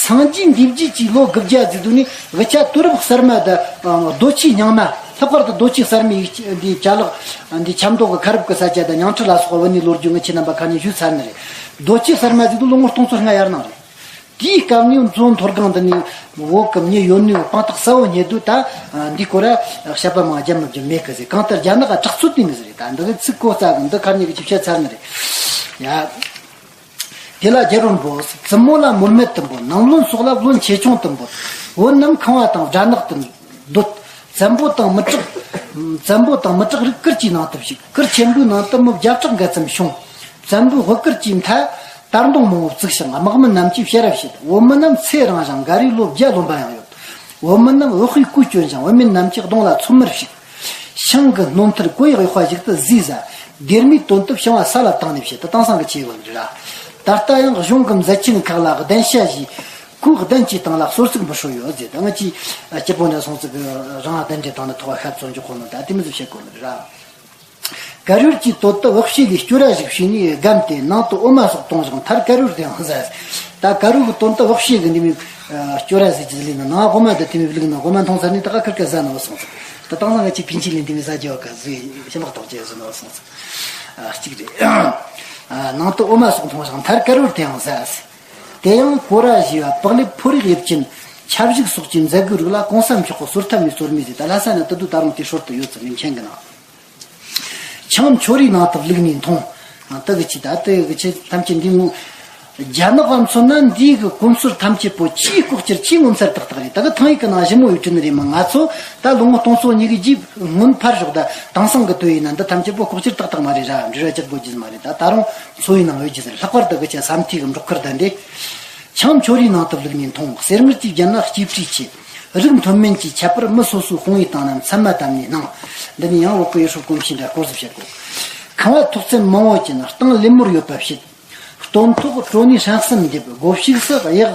སངས་རྒྱས་འདས་རྗེས་ཀྱི་ལོ་དགུ་བརྒྱ་ཟེར་དུས་ནི་དབུ་ཆ་དུས་རབས་གསར་མ་དང་རྡོ་ཆས་རྙིང་མ་ལྷག་པར་དུ་རྡོ་ཆས་གསར་མའི་ཡིག་འདི་ཅ་ལག་འདི་ཆབ་མདོ་གི་ཁ་རུབ་ཀྱི་ས་ཆ་དང་ཉང་ཁྲི་ལ་སོགས་པ་བོད་ནས་ལོ་རྒྱུས་ངི་ཆེ་རྣམ་པ་ཁ་ནས་ཞུས་ཚར་ནི་རེད། རྡོ་ཆས་གསར་མ་ཟེར་དུས་ལོ་ངོ་སྟོང་ཚོ་ལྔ་ཡར་ནང་རེད། དེའི་སྐབས་ནས་མཚོ་མཐོ་སྒང་འདི་ནས་བོད་ཀྱི་མྱི་ཡོད་ནུས་དཔང་རྟགས་གསལ་བོ་རྙེད་དུས་ད་འདི་སྐོར་ར་བཤད་པ་མང་རྒྱབ་མི་རྒྱུ་མེད་གི་ཟེར། གང་ལྟར་རྒྱ་ནག་ག་དྲག་རྩུབ་དེ་མི་ཟེར་རེད། ད་འདི་གི་ཚིག་གོ་རྩ་གི་འདི་ཁ་ནས་གི་ཅིག་བཤད་ཚར་ནི་རེད་ཡ། དེ་ལ་རྒྱལ་པོར་འབོད། བཙུན་མོ་ལ་མུ་མེད་དུ་འབོད། ནང་བློན་སོགས་ལ་བློན་ཆེ་ཆུང་དུ་འབོད། བོད་རྣམས་ཁང་བ་དང་སྦྲ་ནག་ཏུ་འདོད། བཙན་པོ་དང་མི་དྲག་བཙན་པོ་དང་མི་དྲག་རིགས་ཀིར་གྱི་ནང་དུ་ཞུགས། ཀིར་ཆེན་པོའི་ནང་དུ་མི་བརྒྱ་ཕྲག་འགའ་ཙམ་བྱུང་། བཙན་པོའི་དབུ་ཀིར་གྱི་མཐའ་དར་མདུང་མང་པོ་བཙུགས་ཤིང་དམག་མི་རྣམས་ཀྱིས་ཕྱིར་ར་བྱེད། བོད་མི་རྣམས་ཚེ་རིང་ཞིང་འགའ་རེས་ལོ་བརྒྱ་ལོན་པ་ཡང་ཡོད། བོད་མི་རྣམས་འོད་དཔེ་གོས་གྱོན་ཞིང་བུད་མེད་རྣམས་ཀྱིས་གདོང་ལ་ཚོམ་མེར་བྱུགས། ཤིང་གི་སྣོམ་ཐུར་གོས་ཡག་གཡོག་པ་ཞིག་ཏུ་བཟོས་ཟ། སྡེར་མོའི་དོན་དུ་ཕྱིང་བ་ས་ལ་བཏང་ནས་བྱེད་དུ་བཏང་སང་གི་ཆེ་བ་རེད་ར། ད་ལྟ་ཡང་གཞུང་གི་མཛད་ཆེན་ཁག་ལ་གདན་ཞུ་བྱས། ཁོས་གདན་གྱི་སྟེང་ལ་གསོལ་ཚིགས་འབུལ་སྲོལ་ཡོད་ཟེར། ད་ང་ཅི་སྐྱིད་པོ་འདྲ་སོང་ཚིག་གི་རང་གདན་འདྲེན་བཏང་ནས་ཐོག་ཁ་བཙོན་འཇོག་གོ་ནོ་ད་དེ་མི་ཚོ་བཤད་གོ་ནི་རེད་ར། དཀར་ཡོལ་གྱི་དོན་དུ་བག་ཕྱེ་ལས་སྐྱོ་ར་ཞིག་བྱས་ནས་བསྒམས་ཏེ་ནང་དུ་འོ་མ་སོགས་བཏང་ཞིང་མཐར་དཀར་ཡོལ་དེའང་ཟ། ད་དཀར་ཡོལ་གྱི་དོན་དུ་བག་ཕྱེ་གི་འདི་མི་སྐྱོ་ར་ཟེར་གྱི་ལས་ན་ནང་འོ་མ་དེ་དེ་མི་བླུགས་ན་འོ་མ་འཐུང་ཚར་ནས་ད་ག་ཁར་ཀ་ཟ་ན་བ་སོང་ཚིག་ད་དང་ན་ང་ཅི་ཕིན་ཆི་ལས་འདི་མི་ཟ་རྒྱུ་བ་ག་ཟོས་ཤ་ལག་ཐོག་ཅེས་ཟོས་ན་བ་སོང་ཚིག་གཅིག་རེད། ནང་དུ་འོ་མ་སོགས་འཐུང་ཞིང་མཐར་དཀར་ཡོལ་དེའང་ཟ། དེ་ཡང་གོ་ར་ཞེས་པ་པགས་ལེབ་ཕོ་རིགས་དབྱིབས་ཅན་ཆབ་ཞུགས་སོགས་ཀྱི་མཛད་སྒོའི་རིགས་ལ་གོང་ས་མཆོག་གི་གསོལ་ཐབ་ནས་གསོལ་མི་ཟེར། ད་ལྷ་ས་ན་དུ་དུ་ད་རུང་དེ་སྲོལ་དུ་ཡོད་ཚུལ་ནས་མཁྱེན་གི་ན། ཆང་མཆོད་རིས་ནང་དུ་བླུགས་ནས་འཐུང་། དུ་གི་ཆི་ད་དུ་གི་ཆི་ཐམས་ཅད་འདི་ངོ་ རྒྱ་ནག་པ་མཚོན་ན་འདིའི་གི་གོམས་སྲོལ་ཐམས་ཅད་པོ་ཆེས་ལྐོག་གྱུར་ཆེས་ངོ་མཚར་ཏག་ཏག་རེད། ད་གི་ཐང་ཡིག་གི་ནང་ཞིབ་མོ་ཡོད་དྲན་རེད་མ། ང་ཚོ་ད་ལོ་ངོ་སྟོང་ཚོ་གཉིས་ཀྱི་རྗེས་སྔོན་ཕར་ཞོག་ད་དེང་སང་གི་དུས་ཡིན་ན་འདི་ཐམས་ཅད་པོ་ལྐོག་གྱུར་ཏག་ཏག་མ་རེད་ར། འབྲེལ་བ་རྒྱག་དགོས་རྒྱུ་མ་རེད། ད་ད་རུང་འཚོ་བའི་ནང་ཡོད་རྒྱུ་ཟེར། ལྷག་པར་དུ་གི་ཆ་ས་མཐའི་གི་འབྲོག་ཁུལ་ད་འདི། ཆང་ཕྱོགས་རིས་ནང་དུ་བླུགས་ནས་འཐུང་། གསེར་དངུལ་གྱི་རྒྱན་ལ་གཅེས་སྤྲས་ཆེ། རིགས་མཐུན་མིན་གྱི་ཁྱད་པར་མི་སོ་སོའི་དཔང་ཡིག་དང་ན་མཚན་མ་བཏབ་ནས་སྣང་། འདི་ནི་ཡང་བོད་ཀྱི་ཡུལ་སྲོལ་གོམས་གཤིས་འདྲ་སྐོར་ཟིག་བཤད་དགོས། ཁང་བ་ཐོག་ཚད་མང་བོ་ཅན་སྟེང་ལེབ་མོར་ཡོད་པ་བཤད། སྟོན་ཐོག་སྤྲོ་ནས་ཧྲན་གསུམ་འདེབས། སྒོ་ཕྱུགས་སུ་གཡག་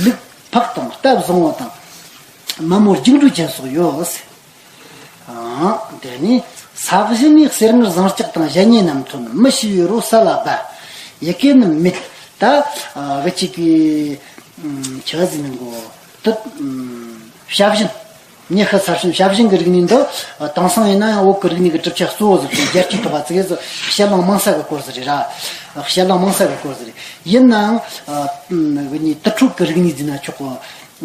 ལུག་ཕག་དང་རྟ་བཟང་བོ་དང་། མ་མོ་རྒྱུག་འགྲོ་ཅན་སོགས་ཡོད། ཨང་། དེ་ནས་ས་གཞི་ནས་གསེར་དངུལ་ཟངས་ལྕགས་དང་གཞལ་ཉེ་རྣམས་ཐོན། མི་ཤི་བའི་རོ་ས་ལ་སྦ། ཡི་གེ་ནི་མེད། ད་ཨ་གི་ཅིག་གི་ཆི་ཟིག་ནི་གོ། དུ་ཞབས་ཞུན། ཉི་ཤུ་ས་ཞིང་ཞབས་ཞུན་གྱི་རིག་གནས་འདི་དེང་སང་ཡིན་ན་ཡང་བོད་ཀྱི་རིག་གནས་ཀྱི་གྲུབ་ཆ་གཙོ་བོ་ཟིག་དང་རྒྱལ་སྤྱིའི་ཐོག་ལ་ཙི་གེ་ཟིག་དཔྱད་གླེང་མང་ས་གི་སྐོར་ཟིག་རེད་ར། དཔྱད་གླེང་མང་ས་གི་སྐོར་ཟིག་རེད། ཡིན་ནའང་ཨ་གི་ནི་དུར་ཁྲོད་ཀྱི་རིག་གནས་ཟེར་ན་ཆོག་གོ།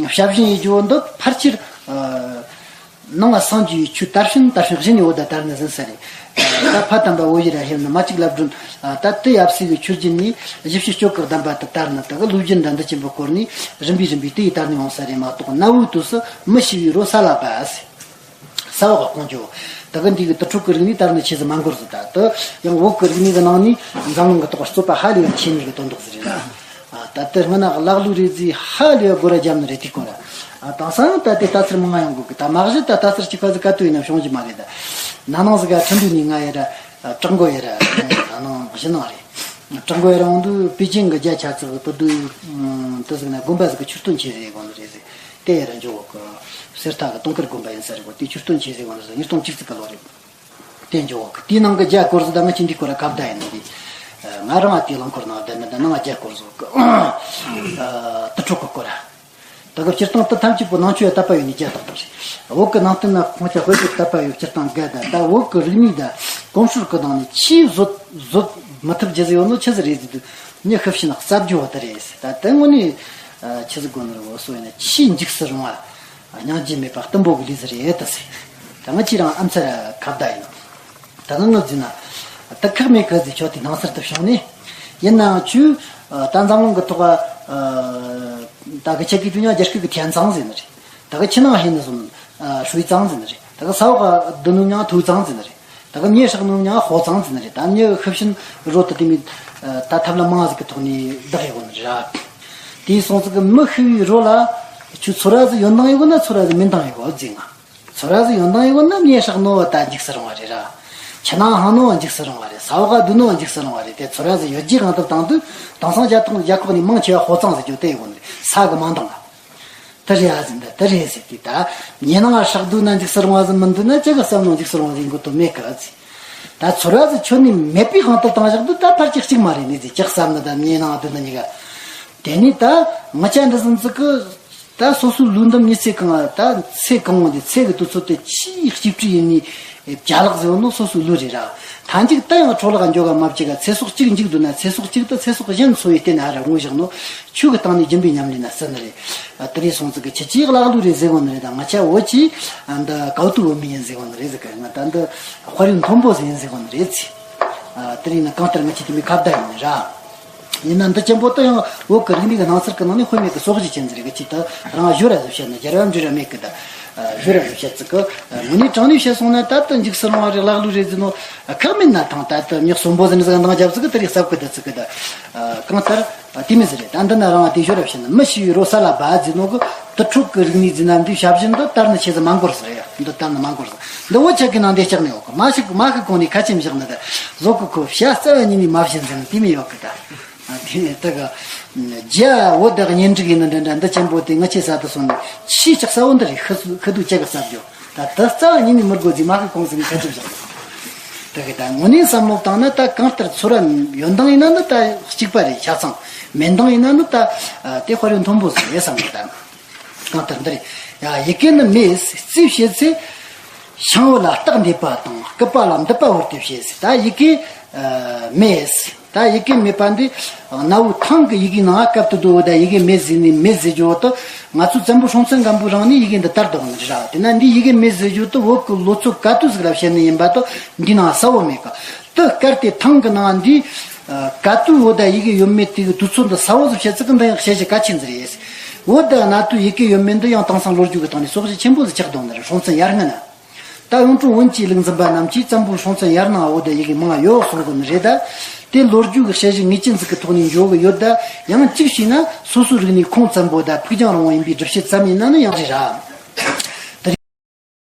ཞབས་ཞུན་ཡེད་རྒྱུ་འདི་ཕལ་ཆེར་ཨ་ནང་ལ་སངས་རྒྱས་པའི་ཆོས་དར་ཕྱིན་དར་ཕྱིན་གཞི་ནས་འོ་ད་དར་ནི་ཟིན་ས་རེད། ད་ཕ་དམ་པ་བོད་ཡུལ་ར་ཧེ་ན་མ་གཅིག་ལབ་སྒྲོན། ད་དེ་ཡབ་སྲས་ཀྱི་ཆོས་བརྒྱུད་ནས་བཞི་བཅུ་སྐྱོར་གྱི་གདམས་པ་དུ་དར་ནི་དག་གི་ལོ་རྒྱུས་འདྲ་འདི་ཆེན་པོ་སྐོར་ནས་རིམ་པས་རིམ་པས་དེ་ཡི་དར་ནས་འོང་ས་རེད་མ་གཏོགས། གནའ་བོའི་དུས་སུ་མི་ཤི་བའི་རོ་ས་ལ་སྦ་ཟེར། ས་འོག་གི་ཀོང་ཇོ། དེ་གི་འདི་གི་དུར་ཁྲོད་ཀྱི་རིག་གནས་དར་ནི་ཆེ་ཟིག་མ་འགོར་ཟིག་ད་དེ་ཡང་བོད་ཀྱི་རིག་གནས་ཀྱི་ནང་ནས་འཛམ་གླིང་གི་ཐོག་རྩོད་པ་ཧ་ལས་ཆེ་ནི་གི་དོན་དག་ཟིག་རེད་ལ། ད་དེ་སྔ་ན་ཀླ་ཀློའི་རིག་རྫས་ཧ་ལས་སྒོ་ར་རྒྱབ་ནི་རེད། དེ་སྐོར་ར། དེང་སང་ད་དེ་ལྟ་ཚུལ་མང་ང་ཡོང་གི་གི་ད་མ་གཞི་ད་ལྟ་ཚུལ་གཅིག་པ་ཟིག་ག་དུས་ཡིན་ན་བྱུང་རྒྱུ་མ་རེད་ད། ན་ནིང་ཟིག་ག་ཁྲིན་ཏུའུ་ནས་ང་ཡི་ར་བྲག་འགོ་ཡི་ར་ན་ནིང་གཞི་ནང་རེད། བྲག་འགོ་ཡི་ར་འོང་དུས་པེ་ཅིང་གི་རྒྱ་ཆ་ཚིག་གི་བུ་དུ་དེ་ཟིག་ན་དགོན་པ་ཟིག་གི་ཆོས་སྟོན་ཆེ་ཟིག་དགོན་རེད་ཟིག་དེ་ཡི་ར་འཇོག་གི་གསེར་རྟ་གི་དུང་དཀར་དགོན་པ་ཡིན་ས་རེད་གོ། དེ་ཆོས་སྟོན་ཆེ་ཟིག་དགོན་རེད་ཟིག་ཉིས་སྟོང་བཅུ་གཅིག་གི་ལོ་རེད། དེ་འཇོག་གི་དེའི་ནང་གི་རྒྱ་སྐོར་ཟིག་ད་ང་ཆི་འདི་སྐོར་ར་ཁ་བརྡ་ཡིན་ནི་རེད། ང་རང་ང་དེའི་རླངས་འཁོར་ནང་བསྡད་ནི་ད་ནང་རྒྱ་སྐོར་ཟིག་གི་དུར་ཁྲོད་གི་སྐོར་ར། ད་གི་སྤྱིར་བཏང་དེ་ཐམས་ཅད་པོ་ནང་ཆོས་ཡ་དད་པ་ཡོད་ནི་རྒྱ་དག་དག་རེད། བོད་གི་ནང་བསྟན་ན་ཁོང་ཆ་དཔེ་དེ་དད་པ་ཡོད་སྤྱིར་བཏང་དགའ་ད་ད་བོད་གི་རིག་གནས་ད་གོམས་སྲོལ་གི་ནང་ནས་ཆེས་བཟོད་བཟོད་མི་ཐུབ་རྒྱུ་ཟིག་ཡོད་ནོ་ཆི་ཟིག་རེད་ཟེར་དུས་མྱི་ཤི་བྱིན་ན་གསབ་རྒྱུ་བ་དེ་རེད་ཟེར། ད་དེ་དངོས་གནས་ཆི་ཟིག་དགོས་ནི་རེད་བོ་སོ་ཡིན་ན་ཆེས་འཇིགས་སུ་རུང་བ་སྙིང་རྗེ་མེད་པ་གཏུམ་པོ་གི་ལས་ཟིག་རེད་ད་ཟེར། ད་ང་ཁྱེད་རང་ཨ་མཚར་ཁ་བརྡ་ཡིན། ད་ང་ངུ་ཟིན་ན། ད་ཁག་མེད་གི་ཟིག་ཆོག་དེ་སྣང་ཚུལ་དུ་བྱུང་ནས། ཡིན་ནའང་ཁྱོད། ད་འཛམ་གླིང་གི་ཐོག་ད་གི་ཆེ་གི་དུས་ཉང་རྒྱ་སྐད་ཀྱི་ཐན་ཙང་ཟེར་ནི་རེད། ད་གི་ཕྱི་ནང་ཧེ་ནི་སོང་། ཧྲུའི་ཙང་ཟེར་ནི་རེད། ད་གི་ས་འོག་གི་འདི་ནུ་ཉང་ཐུའུ་ཙང་ཟེར་ནི་རེད། ད་གི་མྱི་ཧྲག་ནུ་ཉང་ཧོ་ཙང་ཟེར་ནི་རེད། ད་མྱི་ཤི་བྱིན་རོ་ད་དེ་མི། ད་ཐབས་ལ་མང་ཟིག་གི་ཐོག་ནས་བདག་ཡོད་ནི་རེད། དེའི་སོང་ཙི་གི་མི་ཤི་བའི་རོ་ལ། ཁྱོད་ཚོ་ར་ཟིག་ཡོན་ཏན་ཡོད་གོ་ན་ཚོ་ར་ཟིག་མེད་ཏང་ཡོད་གོ་ཟེར་ང་། ཚོ་ར་ཟིག་ཡོན་ཏན་ཡོད་ན་མྱི་ཧྲག་ནོ་བ་ད་འཇིགས་སུ་རུང་བ་རེད་ར། ཕྱི་ནང་ཧང་ནོ་བ་འཇིགས་སུ་རུང་བ་རེད། ས་འོག་ག་སྡུག་ནོ་བ་འཇིགས་སུ་རུང་བ་རེད། དེ་ཚོ་ར་ཟིག་ཡོད་རྒྱུའི་དབང་དུ་བཏང་དུས་དེང་སང་རྒྱ་ཐོག་རྒྱ་ཁོག་ནས་མང་ཆེ་བ་ཧོ་ཙང་ཟིག་རྒྱུ་དེ་ཡོད་ནི་རེད། ས་གི་མང་དང་ལ། དེ་རེད་ཨ་ཟིན་ད་དེ་རེད་ཟེར་གི་ད། ཉེ་ནང་ཧྲག་སྡུག་ན་འཇིགས་སུ་རུང་བ་ཟིག་མི་འདུག་ན་ཅི་གི་བསམ་ནོ་འཇིགས་སུ་རུང་བ་ཟིག་ཡིན་དགོས་དོན་མེད་གི་ཨ་ཟིན། ད་ཚོ་ར་ཟིག་ཁྱོད་ནས་མེད་པའི་དབང་དུ་བཏང་བཞག་འདུག་ད་ཕལ་ཆེར་གཅིག་མ་རེད་ནི་ཟིག་ཅི་བསམ་ནི་ད་ཉེ་ནང་སྡུག་ན་གཉིས་ཀ་དེ་ནས་ད་ང་ཅག་འདི་ཟིན་ཙི་གི། ད་སོ་སོའི་ལུས་འདི་མྱི་ཚེ་གང་ད་ཚེ་གང་བོ་འདི་ཚེ་གི་དུས་ཚོད་དེ་ཆེས་གཅིག་སྤྲི་ཡིན་ནི་བྱ་ལག་ཟེར་བ་ནི་སོ་སོའི་ལུས་རེད་ར། མཐའ་མཇུག་ད་ཡང་འཕྲོ་བརླག་འགྱོ་ག་མ་བཅུག་ག་ཚེ་སྲོག་གཅིག་འཇིག་འདུག་ན་ཚེ་སྲོག་གཅིག་ད་ཚེ་སྲོག་གཞན་འཚོ་བའི་སྟེང་ན་ཧ་ར་ངོ་བཞག་ནོ་ཆོས་གི་སྟེང་ནས་སྦྱིན་པའི་ཉམས་ལེན་ན་སྲིད་ནི་རེད། དེ་རེད་སོང་ཙི་གི་ཁྱེད་ཀྱིས་ཀླ་ཀློ་རེད་ཟེར་གོ་ནི་རེད། ད་ང་ཆ་བོད་ཀྱི་འདི་གའུ་ཏུ་བོད་མི་ཡིན་ཟེར་གོ་ནི་རེད་ཟེར་གི་ང་ད་འདི་དཔལ་ཡོན་མཐོན་པོ་ཟིག་ཡིན་ཟེར་གོ་ནི་རེད་ཟེར། དེ་རིང་ན་གང་ལྟར་ང་ཆེ་དེ་མི་ཁ་བརྡ་ཡིན་ར། ཡིན་ན་འདི་ཆེན་པོ་ད་ཡང་བོད་ཀྱི་རིག་གནས་ཀྱི་སྣང་ཚུལ་གྱི་ནང་ནས་དཔེ་མེད་ཀྱི་སོག་གཞི་ཅན་ཟེར་གི་ཅི་ད་རང་བཞོ་ར་ཟེར་བཤད་ན་རྒྱལ་བ་འབྲི་ར་མེད་ཀི་ད་བཞོ་ར་ཟེར་བཤད་ཙི་གི་ངོ་ནས་དྲང་ནས་བཤད་སོང་ན་ད་ད་འཇིགས་སུ་རུང་བ་རེད་ཀླ་ཀློ་རེད་ཟེར་ནོ་ཁག་མེད་ན་ཐང་ད་ད་མྱི་གསོན་པོ་ཟེར་ནི་ཟིག་འདང་རྒྱབ་ཙི་གི་དེ་རིགས་གསབ་གི་ད་ཙི་གི་ད་གང་ལྟར་དེ་མི་ཟེར་རེད། ད་འདི་ན་རང་དེ་བཞོ་ར་བཤད་ན་མི་ཤི་བའི་རོ་ས་ལ་བབས་ཟེར་ནོ་གི་དུར་ཁྲོད་ཀྱི་རིག་གནས་ཟེར་ན་འདི་ཞབས་ཞུ་འདི་དར་ནི་ཆེ་ཟེར་མ་འགོར་ཟེར་ཡ་འདི་དར་ནི་མ་འགོར་ཟེར་འདི་བོད་ཆ་གི་ནང་འདི་ལྕགས་ནས་ཡོད་གི་མ་ཤི་མ་ཤི་གོང་ནས་ཁ་ཆེམས་བཞག་ནི་ད་བཟོ་གི་ཁོ་བྱ་རྩ་བ་ཉིད་ནས་མ་བྱིན་ཟེར་ནི་དེ་མི་ཡོད་གི་ད། དེ་ནས་ད་ག་རྒྱ་བོད་དག་གཉེན་སྒྲིག་ཡིན་ན་འདྲ་འདྲ་འདི་ཆེན་པོ་དེ་ང་ཆེ་ས་དུ་སོང་ནས་ཆེས་ལྕགས་ས་བོ་འདི་རེད། ཤི་སུ་ཁི་དུ་ཅག་གི་ས་བརྒྱོ། ད་དུ་རྩ་བ་ཉིད་ནས་མི་དགོས་ཟིག་མ་ཁི་གོང་ཟིག་ནས་ཁ་ཆུབ་བཞག་ད་གི་ད་དངོས་གནས་བསམ་བློ་བཏང་ན་ད་གང་ལྟར་ཚུར་ར་ཡོན་ཏང་ཡིན་ན་ནི་ད་གཅིག་པ་རེད། ཆ་ཚང་མེན་ཏང་ཡིན་ན་ནི་ད་དེ་དཔལ་ཡོན་མཐོན་པོ་ཟིག་རེད་བསམ་གི་ད། གང་ལྟར་འདི་རེད། ཡ་ཡི་གེ་ནི་མེད་རྩིས་བྱེད་ཚེ། ཤིང་བུ་ལ་རྟགས་འདེབས་པ་དང་སྐུད་པ་ལ་མདུད་པ་བོར་ཏེ་བྱེད་ཟེར། ད་ཡི་གེ་མེད་ཟེར། ད་ཡི་གེ་མེད་པ་འདི་གནའ་བོའི་ཐང་གི་ཡི་གེའི་ནང་སྐབས་དུ་འདུག་ད་ཡི་གེ་མེད་ཟེར་ནས་མེད་ཟེར་རྒྱུ་བོ་དུ་ང་ཚོའི་བཙན་པོ་སྲོང་བཙན་སྒམ་པོའི་རིང་ནས་ཡི་གེ་འདི་དར་འདུག་ནི་རེད། དེ་ན་འདི་ཡི་གེ་མེད་ཟེར་རྒྱུ་དུ་བོད་ཀྱི་ལོ་ཚོད་ག་དུས་ཟིག་ལ་བཤད་ནི་ཡིན་པ་དུ་འདི་ནང་གསལ་བོ་མེད་གི། དུ་སྐར་དེ་ཐང་གི་ནང་འདི་ ག་དུས་བོད་ད་ཡི་གེ་ཡོད་མེད་དེ་གི་དུས་ཚོད་འདི་ས་བོ་ཟིག་བཤད་ཚིག་གི་འདི་ཡང་བཤད་གཞི་གལ་ཆེན་ཟིག་རེད། བོད་ད་གནའ་དུས་ཡི་གེ་ཡོད་མེད་འདི་ཡང་དེང་སང་ལོ་རྒྱུས་ཀྱི་སྟེང་ནས་སོགས་ཞིག་ཆེན་པོ་ཟིག་ཆགས་བསྡད་ནི་རེད། སྲོང་བཙན་ཡར་སྔོན་ན། ད་གཡུང་དྲུང་བོན་གྱི་ལུགས་འཛིན་པ་རྣམས་ཀྱིས་བཙན་པོའི་སྲོང་བཙན་ཡར་ནང་བོད་ད་ཡི་གེ་མང་ཡོད་གསུང་གི་ནི་རེད་ད། དེ་ལོ་རྒྱུས་ཀྱི་བཤད་གཞི་ངེས་ཅན་ཟིག་གི་ཐོག་ནས་འཇོག་གི་ཡོད་ད། ཡང་གཅིག་བྱས་ན་སོ་སོའི་རིག་གནས་ཁུངས་བཙན་པོ་ད་ཕུགས་རྒྱང་རིང་བོ་ཡིན་པའི་སྒྲུབ་བྱེད་ཙམ་ཡིན་ན་ནི་ཡང་རེད་ར།